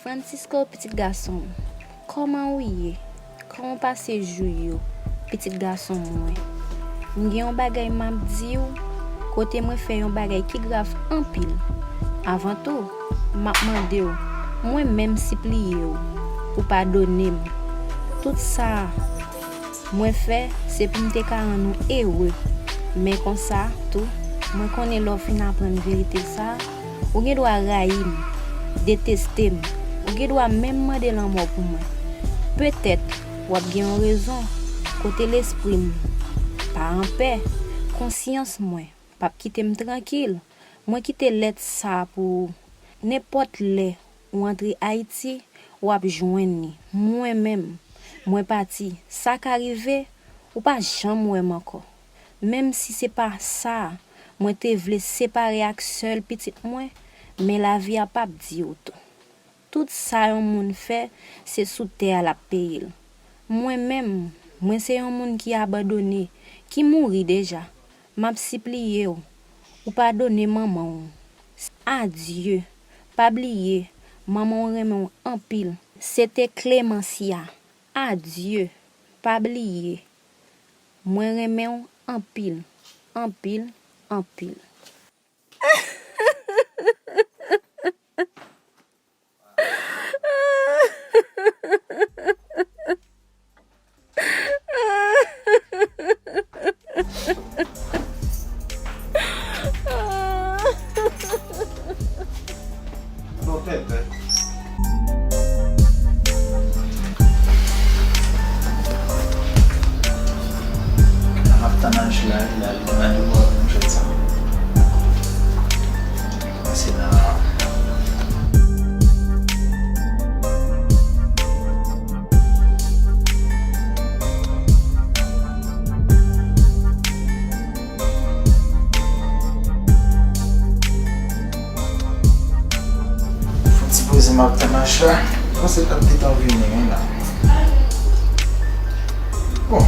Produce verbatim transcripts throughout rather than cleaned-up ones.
Francisco, pitit gason m, kòman ou ye? Kòman w pase jou yo, pitit gason mwen? M gen yon bagay m ap di w, kote mwen fè yon bagay ki grav anpil. Avan tou, m ap mande w, mwen menm sipliye w, pou padone m. Tout sa mwen fè, se pou m te ka rann ou ere. Men konsa, tou, mwen konnen lè w fin aprann verite sa a, ou gen dwa rayi m, deteste m, ou gen dwa menm mande lanmò pou mwen. Petèt, w ap gen yon rezon, kote lespri m pa anpè, konsyans mwen p ap kite m trankil. Mwen kite lèt sa a pou ou. Nenpòt lè ou antre Ayiti, w ap jwenn li. Mwen menm, mwen pati. Sa ka rive, ou pa janm wè m ankò. Menm si se pa sa, mwen te vle separe ak sèl pitit mwen, men lavi a p ap di w tou. Tout sa yon moun fè, se sou tè a l ap peye l. Mwen menm, mwen se yon moun ki abandone, ki mouri deja. M ap sipliye w, ou padone manman w. Adye, pa bliye, manman w renmen w anpil. Se te Clemencia. Adye, pa bliye, mwen renmen w anpil, anpil, anpil. Bon, pèpè. M ap tann Anj la, li la, li gen randevou avè m jodi a. Pase nan Fon ti poze m ap tann Anj la. Panse l t ap gentan vini, wi, la. Bon,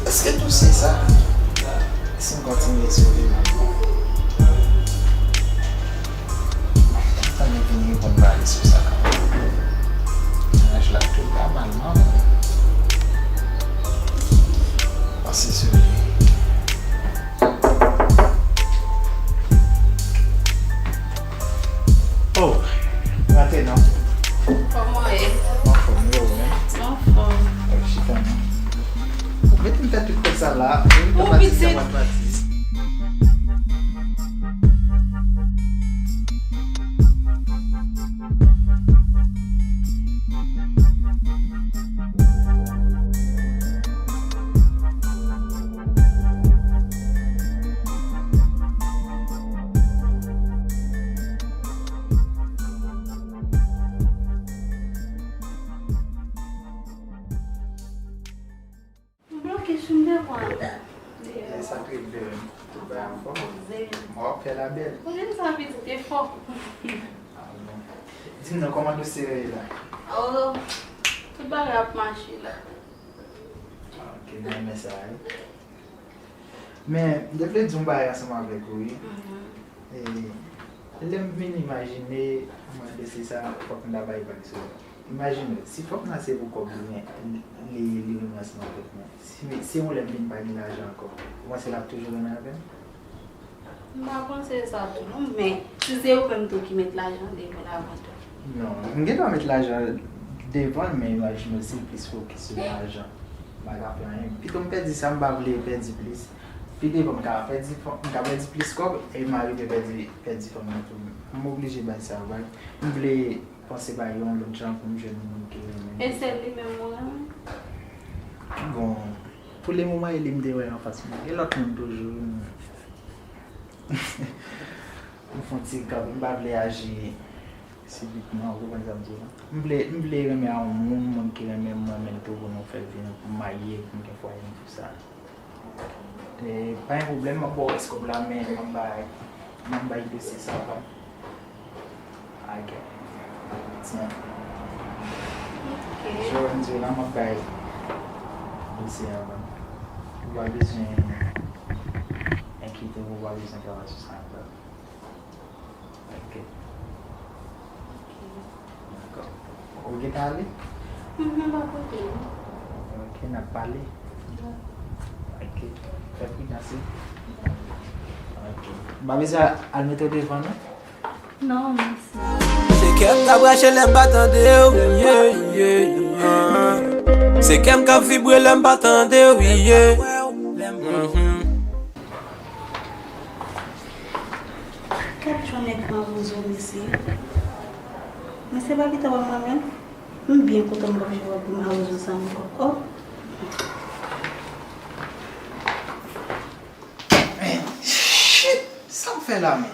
èske tou se sa? Si m kontinye sove m ap bon. Ann nou vin reponn pale sou sa kanmenm. Mennaj la tou pa mal non. Pase sou li. Oh, maten non. Kòman w ye? Anfòm, e ou menm? Anfòm. Ap chita non. Ou mete m fè tout kout sa la, ou ta pati, ta pati. M bloke sou m devan. Sa trip vre wi. Tout bagay anfòm. Zen. Mwen w ap fè la bèl. Ou menm sa pitit e fò. Ah, bon. Di m non, kòman dosye yo ye la? Oh, tout bagay ap mache la. Ah, ok, m renmen sa wi. Men, m te vle di yon bagay ansanm avèk ou wi. Mhm. E, lè m vin imajine, mwen, dosye sa, fòk m ta bay vag sou li. Imajine w, si fòk nan se pou kòb li, li, li renmen ansanm avèk mwen. Si, si yon lè m vin pa gen lajan ankò, ou panse l ap toujou renmen avè m? M pa panse sa tou non, men si se ou menm tou ki met lajan devan l avan tou. Non, m gen dwa met lajan devan l, men imajine w si l plis fokis sou lajan. M pa ka fè anyen. Pito m pèdi sa, m pa vle pèdi plis. Pi devan, m ka pèdi, m ka pèdi plis kòb, e m a rive pèdi, pèdi fanm nan tou. M oblije bay sa vag. M vle panse bay yon lòt jan pou m jwenn yon moun ki renmen m. E se li menm ou renmen? Bon, pou le moman, e li m te wè anfas mwen. Gen lòt moun toujou. M fè yon ti kanpe, m pa vle aji sibitman, ou konprann sa m di w la. M vle, m vle renmen a yon moun, moun ki renmen m, mwen menm tou pou nou fè vi nou, pou m marye, pou m gen fwaye m, tout sa. E, pa gen pwoblèm, m ap ba w rès kòb la, men m ap bay, m ap bay dosye sa avan. Ok. Tyen. Ok. Jan w di w la, m ap bay dosye avan. Ou pa bezwen enkyete w, ou pa bezwen travay sou sa ankò. Ok. Ok. Dakò. Ou gentan ale? Mhm, m pa kote. Ok, n ap pale. Ok. Fè pridans, wi. Ok. M pa bezwen al mete w devan, non? Non, mèsi. Se kè m k ap rache lè m pa tande w, yeah, yeah, ah. Se kè m k ap vibre lè m pa tande w, yeah. Mhm. Gad jan nèg mawozo, mesye. Mesye pa pita wè mwen menm. M byen kontan m p ap jwe wòl pou mawozo sa ankò. Oh. Men, shit! Sa m fè la, men?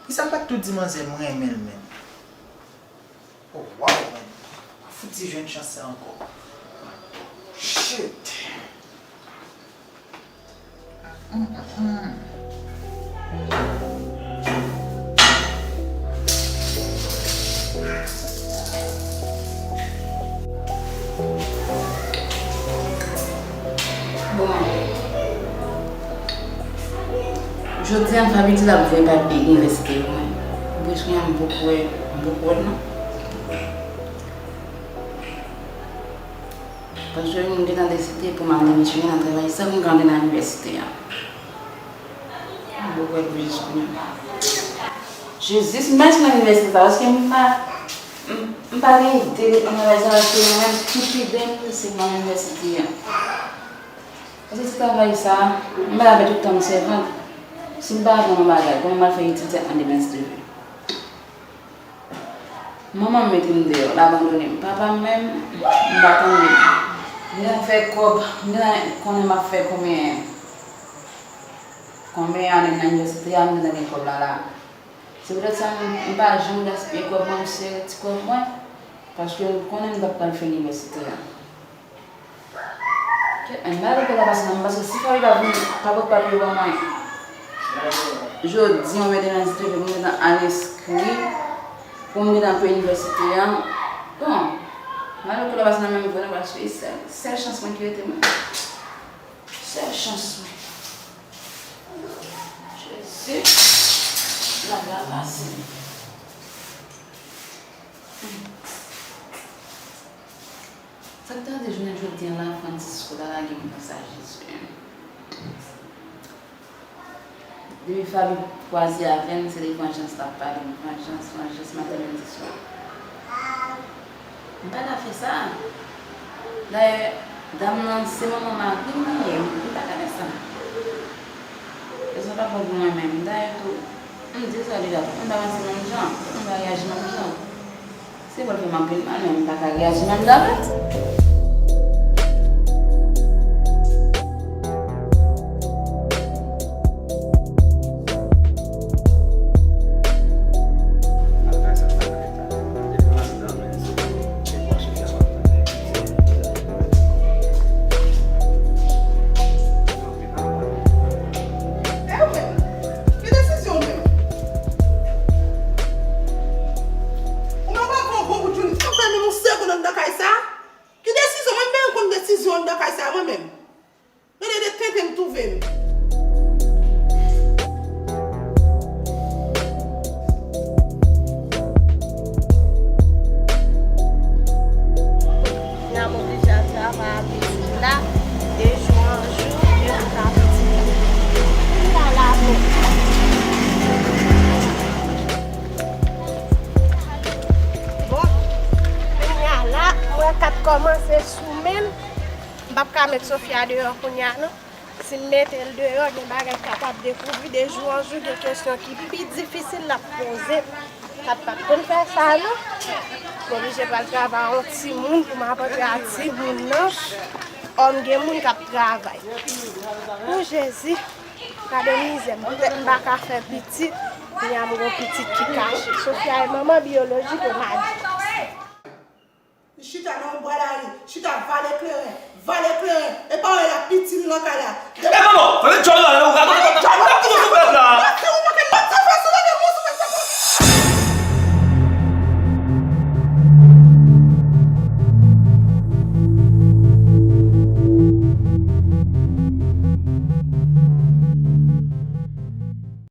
Poukisa m pa t tou di manzè m renmen l, men? Oh, wow, man. M ap fouti jwenn chans sa ankò. Shit. Mm, mm, mm. Bon. Jodi a, Faby di l ap voye papye inivèsite yo mwen. Pou jis kounye a, m poko wè, m poko wè l non. Paske m gentan deside pou m al demisyone nan travay sa pou m ka antre nan inivèsite a. M poko wè l pou jis kounye a. Jezi, m pa jis nan inivèsite sa, paske m pa, m, m pa gen ide nan travay sa, paske mwen menm, ki pi bèl, se nan inivèsite a. Paske ti travay sa, m pa avè tout tan m sèvant. Si m pa aprann yon bagay, kòman m al fè etidye ak Mandé Mens de Vue? Manman m mete m deyò, l abandone m. Papa m menm, m pa tande l. M gentan fè kòb, m gentan konnen m ap fè konbyen, konbyen ane nan inivèsite a, m gentan gen kòb la la. Se poutèt sa, m, m pa janm gaspiye kòb mwen, m sere ti kòb mwen, paske m konnen m t ap pral fè inivèsite a. Kèt, men, m pa lekòl la pase nan men, paske si Faby pa vin, pa pot papye ban mwen. Jodi, mwen mete nan ti pou m gentan al enskri, pou m gentan peye inivèsite a. Bon, m pa lekòl la pase nan men m vre non, paske e sèl, sèl chans mwen ki rete mwen. Sèl chans mwen. Jezi, la, la, la, Senyè. Sa k ta rive jounen jodi a la, Francisco ta lage m konsa, Jezi. Depi Faby kwaze avè m, se de vanjans l ap pale m, vanjans, vanjans, maten, midi, swa. M pa ka fè sa. Dayè, dam nan, se manman mari m li ye, m pa ka fè sa. Rezon pa bon pou mwen menm. Dayè tou, m di sa deja, tout moun pa panse menm jan, tout moun pa reyaji menm jan. Se pou l fè m anpil mal, men m pa ka reyaji menm jan avè l. E ou menm? Ki desizyon w menm? Ou menm w ap pran yon gwo kout jounè. Ou fè menm yon segonn anndan kay sa? Ki desizyon? Mwen menm konn desizyon anndan kay sa, mwen menm. Gade de tenten m twouve m. N ap oblije al travay a Piti la, de jou an jou, e pou ka Piti. Vin la, la, bon. Bon, kounye a la, mwen ka t kòmanse sou men l. M p ap ka met Sofia deyò kounye a, non. Si m mete l deyò, gen bagay k kapab dekouvri de jou an jou, gen kesyon ki pi difisil l ap poze. Sa p ap konn fè sa, non. M oblije pral travay yon timoun pou m ap antre a timoun nan. Òm gen moun k ap travay. O Jezi, gade mizè m. Poutèt m pa ka fè pitit, kounye a m gen yon pitit ki kache. Sofia e manman biyolojik Omadi.